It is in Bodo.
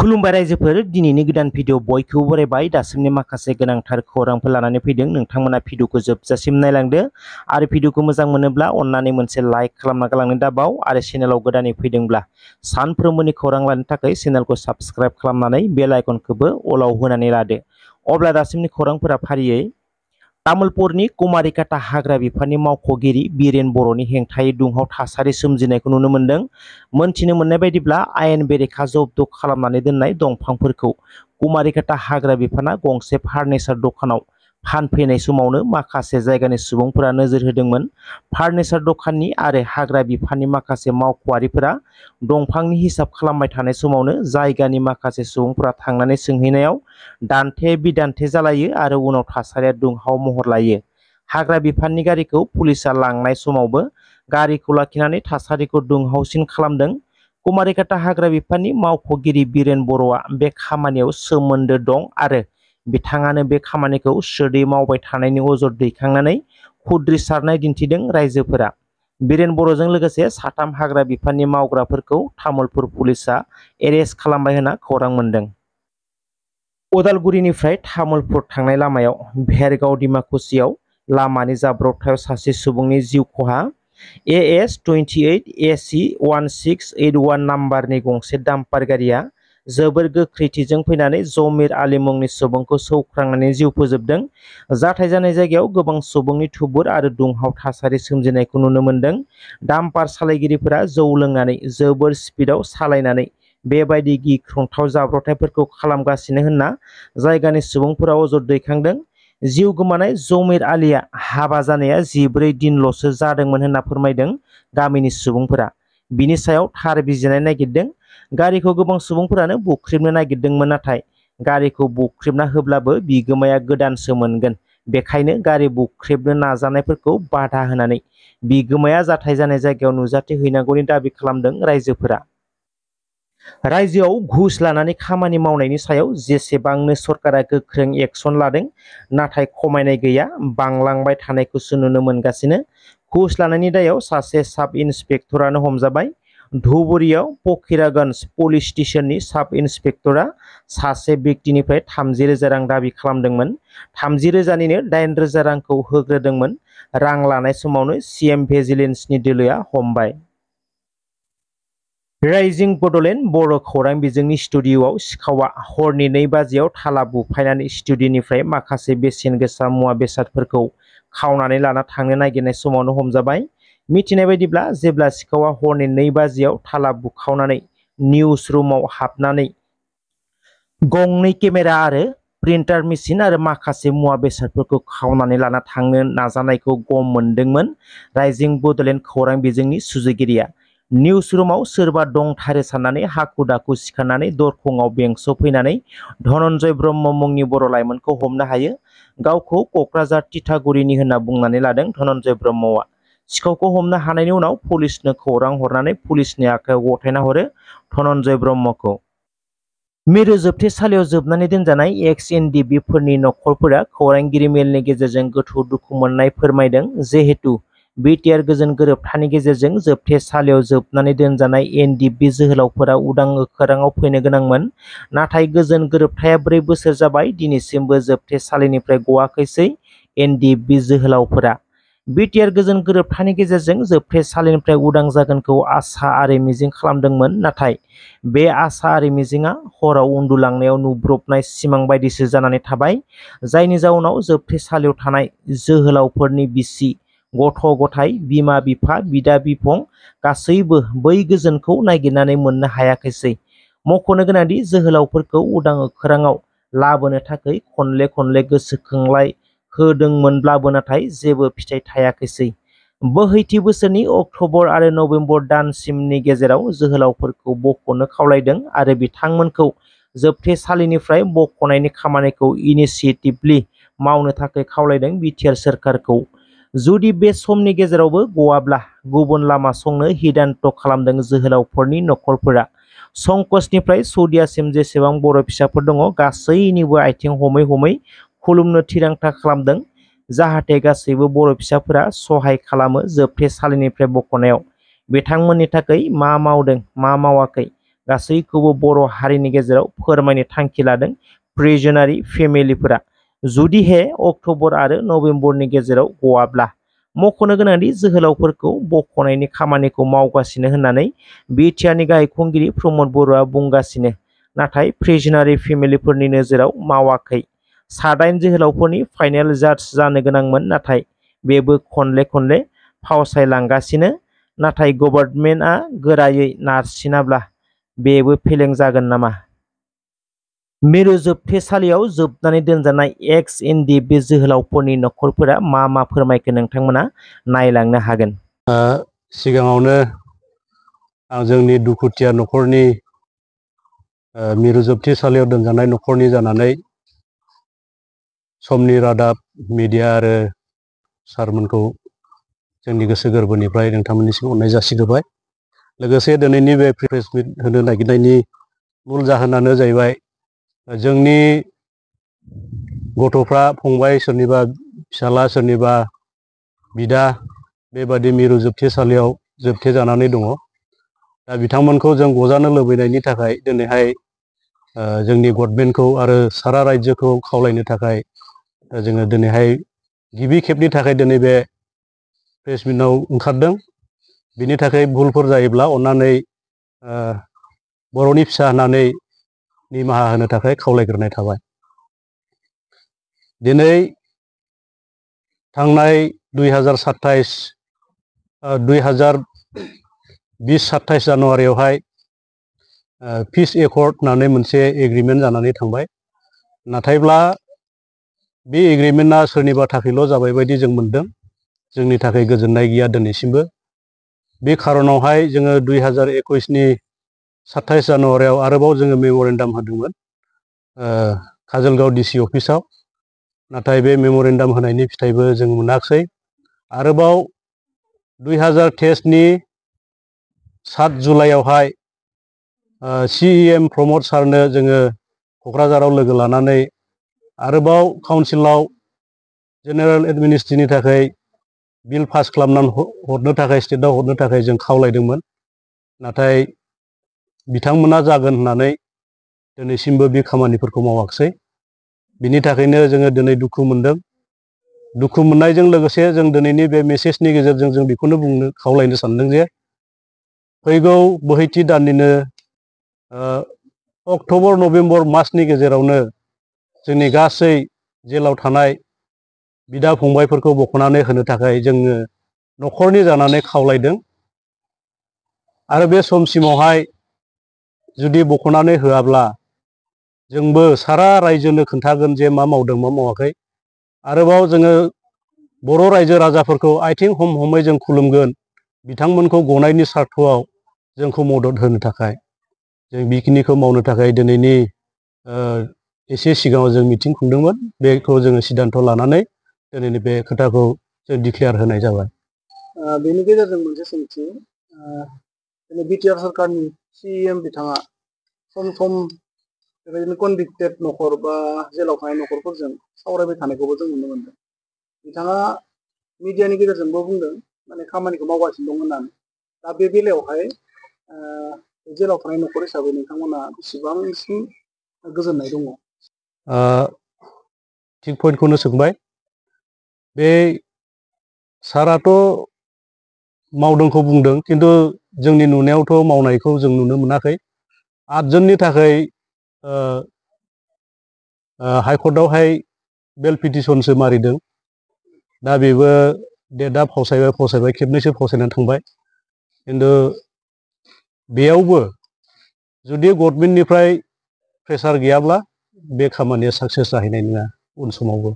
खुलुमबाय रायजोफोर दिनैनि गोदान भिडिअ बयखौबो बरायबाय दासिमनि माखासे गोनांथार खौरांफोर लानानै फैदों नोंथांमोना भिडिअखौ जोबजासिम नायलांदो आरो भिडिअखौ मोजां मोनोब्ला अन्नानै मोनसे लाइक खालामना गालांनो दाबाव आरो चेनेलाव गोदानै फैदोंब्ला सानफ्रोमबोनि खौरां लानो थाखाय चेनेलखौ साबस्क्राइब खालामनानै बेल आइकनखौबो अलाव होनानै लादो। अब्ला दासिमनि खौरांफोरा फारियै तामुलपुरनि कुमारिकाटा हाग्रा बिफाननि मावख'गिरि बिरेन बर'नि हेंथायै दुंहाव थासारि सोमजिनायखौ नुनो मोन्दों। मोनथिनो मोननाय बायदिब्ला आयेन बेरेखा जब्द खालामनानै दोननाय दंफांफोरखौ कुमारिकाटा हाग्रा बिफाना गंसे फार्निचार दखानाव फानफैनाय समावनो माखासे जायगानि सुबुंफोरा नोजोर होदोंमोन। फार्निचार दखाननि आरो हाग्रा बिफाननि माखासे मावख'आरिफोरा दंफांनि हिसाब खालामबाय थानाय समावनो जायगानि माखासे सुबुंफोरा थांनानै सोंहैनायाव दान्थे बिदान्थे जालायो आरो उनाव थासारिया दुंहाव महर लायो। हाग्रा बिफाननि गारिखौ पुलिसा लांनाय समावबो गारिखौ लाखिनानै थासारिखौ दुंहावसिन खालामदों। कुमारिकाटा हाग्रा बिफाननि मावख'गिरि बिरेन बर'आ बे खामानियाव सोमोन्दो दं आरो बिथाङानो बे खामानिखौ सोदै मावबाय थानायनि अजद दैखांनानै खुद्रिसारनाय दिन्थिदों। रायजोफोरा बिरेन बर'जों लोगोसे साथाम हाग्रा बिफाननि मावग्राफोरखौ तामुलपुर पुलिसा एरेस्ट खालामबाय होनना खौरां मोन्दों। उदालगुरिनिफ्राय तामुलपुर थांनाय लामायाव भेरगाव डिमाकुसियाव लामानि जाब्रबथायाव सासे सुबुंनि जिउ खहा। AS28 AC 1681 नाम्बारनि गंसे डाम्पार गारिया जोबोर गोख्रैथिजों फैनानै जमिर आली मुंनि सुबुंखौ सौख्रांनानै जिउ फोजोबदों। जाथाय जानाय जायगायाव गोबां सुबुंनि थुबुर आरो दुंहाव थासारि सोमजिनायखौ नुनो मोन्दों। डाम्पार सालायगिरिफोरा जौ लोंनानै जोबोर स्पिडआव सालायनानै बेबायदि गिख्रंथाव जाब्रबथायफोरखौ खालामगासिनो होनना जायगानि सुबुंफोरा अजद दैखांदों। जिउ गोमानाय जमिर आलीया हाबा जानाया 14 दिनल'सो जादोंमोन होनना फोरमायदों गामिनि सुबुंफोरा। बिनि सायाव थार बिजिरनाय नागिरदों। गारिखौ गोबां सुबुंफोरानो बुख्रेबनो नागिरदोंमोन, नाथाय गारिखौ बुख्रेबना होब्लाबो बिगोमाया गोदानसो मोनगोन। बेखायनो गारि बुख्रेबनो नाजानायफोरखौ बाधा होनानै बिगोमाया जाथाय जानाय जायगायाव नुजाथिहैनांगौनि दाबि खालामदों। रायजोफोरा रायजोआव घुस लानानै खामानि मावनायनि सायाव जेसेबांनो सरकारा गोख्रों एक्सन लादों, नाथाय खमायनाय गैया, बांलांबाय थानायखौसो नुनो मोनगासिनो। घुस लानायनि दायाव सासे साब इन्सपेक्टरानो हमजाबाय। धुबुरीयाव फकीरागन्ज पुलिस स्टेशननि साब इन्सपेक्टरा सासे व्यक्तिनिफ्राय 30,000 रां दाबि खालामदोंमोन। 30,000निनो 8,000 रांखौ होग्रोदोंमोन। रां लानाय समावनो CM भिजिलेन्सनि दोलोआ हमबाय। राइजिं बड'लेण्ड बर' खौरां बिजोंनि स्टुडिअ'आव सिखावआ हरनि 2 बाजियाव थाला बुफायनानै स्टुडिअ'निफ्राय माखासे बेसेन गोसा मुवा बेसादफोरखौ खावनानै लाना थांनो नागिरनाय समावनो हमजाबाय। मिथिनाय बायदिब्ला जेब्ला सिखावआ हरनि 2 बाजियाव थाला बुखावनानै निउज रुमाव हाबनानै गंनै केमेरा आरो प्रिन्टार मेसिन आरो माखासे मुवा बेसादफोरखौ खावनानै लाना थांनो नाजानायखौ गम मोनदोंमोन। राइजिं बड'लेण्ड खौरां बिजोंनि सुजुगिरिया निउज रुमाव सोरबा दंथारो साननानै हाखु दाखु सिखारनानै दरखंआव बेंस'फैनानै धनन्जय ब्रह्म मुंनि बर' लाइमोनखौ हमनो हायो। गावखौ क'क्राझार तितागुरिनि होनना बुंनानै लादों धनन्जय ब्रह्मआ। सिखावखौ हमनो हानायनि उनाव पुलिसनो खौरां हरनानै पुलिसनि आखायाव गथायना हरो धनन्जय ब्रह्मखौ। मिरु जोबथेसालियाव जोबनानै दोनजानाय एक्स-एनडिबि फोरनि नखरफोरा खौरांगिरि मेलनि गेजेरजों गोथौ दुखु मोननाय फोरमायदों। जिहेतु बिटिआर गोजोन गोरोबथानि गेजेरजों जोबथेसालियाव जोबनानै दोनजानाय एनडिबि जोहोलावफोरा उदां खौराङाव फैनो गोनांमोन, नाथाय गोजोन गोरोबथाया 4 बोसोर जाबाय, दिनैसिमबो जोबथेसालिनिफ्राय गवाखैसै एनडिबि जोहोलावफोरा। बिटिआर गोजोन गोरोबथानि गेजेरजों जोबथेसालिनिफ्राय उदां जागोनखौ आसा आरो मिजिं खालामदोंमोन, नाथाय बे आसा आरो मिजिंआ हराव उन्दुलांनायाव नुब्रबनाय सिमां बायदिसो जानानै थाबाय, जायनि जाउनाव जोबथेसालियाव थानाय जोहोलावफोरनि बिसि, गथ' गथाय, बिमा बिफा, बिदा बिफं गासैबो बै गोजोनखौ नागिरनानै मोननो हायाखैसै। मख'नो गोनांदि जोहोलावफोरखौ उदां खौराङाव लाबोनो थाखाय खनले खनले गोसोखांलाय होदोंमोनब्लाबो नाथाय जेबो फिथाइ थायाखैसै। बोहैथि बोसोरनि अक्ट'बर आरो नबेम्बर दानसिमनि गेजेराव जोहोलावफोरखौ बख'नो खावलायदों आरो बिथांमोनखौ जोबथेसालिनिफ्राय बख'नायनि खामानिखौ इनिशिएटिभलि मावनो थाखाय खावलायदों बिटिआर सोरखारखौ। जुदि बे समनि गेजेरावबो गवाब्ला गुबुन लामा संनो हिदान्त खालामदों जोहोलावफोरनि नखरफोरा। संकसनिफ्राय सौदियासिम जेसेबां बर' फिसाफोर दङ गासैनिबो आथिं हमै हमै खुलुमनो थिरांथा खालामदों, जाहाथे गासैबो बर' फिसाफोरा सहाय खालामो जोबथेसालिनिफ्राय बख'नायाव। बिथांमोननि थाखाय मा मावदों मा मावाखै गासैखौबो बर' हारिनि गेजेराव फोरमायनो थांखि लादों प्रिजनारि फेमिलिफोरा। जुदिहे अक्ट'बर आरो नभेम्बरनि गेजेराव गवाब्ला मख'नो गोनांदि जोहोलावफोरखौ बख'नायनि खामानिखौ मावगासिनो होननानै बिटिआरनि गाहाय खुंगिरि प्रमद बर'आ बुंगासिनो, नाथाय प्रिजनारि फेमिलिफोरनि नोजोराव मावाखै। 7 जोहोलावफोरनि फाइनाल जाज जानो गोनांमोन, नाथाय बेबो खनले खनले फावसायलांगासिनो। नाथाय गभर्नमेन्टआ गोरायै नारसिनाब्ला बेबो फेलें जागोन नामा? मिरु जोबथेसालियाव जोबनानै दोनजानाय एक्स एनडिएफबि जोहोलावफोरनि नखरफोरा मा मा फोरमायखो नोंथांमोना नायलांनो हागोन। सिगाङावनो आं जोंनि दुखुथिया नखरनि मिरु जोबथेसालियाव दोनजानाय नखरनि जानानै समनि रादाब मिडिया आरो सारमोनखौ जोंनि गोसो गोरबोनिफ्राय नोंथांमोननिसिम अननाय जासिग्रोबाय। लोगोसे दिनैनि बे प्रेस मिट होनो नागिरनायनि मुल जाहोनानो जाहैबाय जोंनि गथ'फ्रा फंबाय, सोरनिबा फिसाला, सोरनिबा बिदा बेबादि मिरु जोबथेसालियाव जोबथेजानानै दङ। दा बिथांमोनखौ जों गजानो लुबैनायनि थाखाय दिनैहाय जोंनि गभर्नमेन्टखौ आरो सारा रायजोखौ खावलायनो थाखाय जोङो दिनैहाय गिबि खेबनि थाखाय दिनै बे प्रेस मिटआव ओंखारदों। बिनि थाखाय भुलफोर जायोब्ला अन्नानै बर'नि फिसा होननानै निमाहा होनो थाखाय खावलायग्रोनाय थाबाय। दिनै थांनाय 2020-27 जानुवारियावहाय पिस एकर्ड होननानै मोनसे एग्रिमेन्ट जानानै थांबाय। नाथायब्ला बे एग्रिमेन्टआ सोरनिबा थाखायल' जाबाय बायदि जों मोनदों। जोंनि थाखाय गोजोननाय गैया दिनैसिमबो। बे खारनावहाय जोङो 2021नि 27 जानुवारियाव आरोबाव जोङो मेम'रेन्डाम होदोंमोन काजलगाव डिसि अफिसाव। नाथाय बे मेम'रेन्डाम होनायनि फिथाइबो जों मोनाखिसै। आरोबाव 2023नि 7 जुलाइयावहाय CEM प्रमद सारनो जोङो क'क्राझाराव लोगो लानानै आरोबाव काउन्सिलाव जेनेरेल एडमिनिस्ट्रिनि थाखाय बिल पास खालामनानै हरनो थाखाय स्टेटआव हरनो थाखाय जों खावलायदोंमोन। नाथाय बिथांमोना जागोन होननानै दिनैसिमबो बे खामानिफोरखौ मावाखिसै। बिनि थाखायनो जोङो दिनै दुखु मोनदों। दुखु मोननायजों लोगोसे जों दिनैनि बे मेसेजनि गेजेरजों जों बेखौनो बुंनो खावलायनो सानदों जे फैगौ बोहैथि दाननिनो अक्ट'बर, नभेम्बर, मार्चनि गेजेरावनो जोंनि गासै जेलाव थानाय बिदा फंबायफोरखौ बख'नानै होनो थाखाय जोङो न'खरनि जानानै खावलायदों। आरो बे समसिमावहाय जुदि बख'नानै होआब्ला जोंबो सारा रायजोनो खोन्थागोन जे मा मावदों मा मावाखै। आरोबाव जोङो बर' रायजो राजाफोरखौ आथिं हम हमै जों खुलुमगोन बिथांमोनखौ गनायनि सार्थआव जोंखौ मदद होनो थाखाय। जों बेखिनिखौ मावनो थाखाय दिनैनि एसे सिगाङाव जों मिटिं खुंदोंमोन। बेखौ जोङो सिद्धान्त लानानै दिनैनि बे खोथाखौ जों डिक्लेयार होनाय जाबाय। बेनि गेजेरजों मोनसे सोंथि, बिटिआर सरकारनि CEM बिथाङा सम सम बेबायदिनो कनभिक्टेड न'खर बा जेलाव थानाय न'खरफोरजों सावरायबाय थानायखौबो जों नुनो मोनदों। बिथाङा मिडियानि गेजेरजोंबो बुंदों माने खामानिखौ मावगासिनो दं होननानै। दा बे बेलायावहाय जेलाव थानाय न'खर हिसाबै नोंथांमोना बेसेबांसिम गोजोननाय दङ? थिग पइन्टखौनो सोंबाय। बे साराथ' मावदोंखौ बुंदों, खिन्थु जोंनि नुनायावथ' मावनायखौ जों नुनो मोनाखै। 8 जननि थाखाय हाइकर्टआवहाय बेल पिटिसनसो मारिदों। दा बेबो डेटआ फावसायबाय खेबनैसो फावसायनानै थांबाय। खिन्थु बेयावबो जुदि गभर्नमेन्टनिफ्राय प्रेसार गैयाब्ला बे खामानिया साक्सेस जाहैनाय नङा उन समावबो।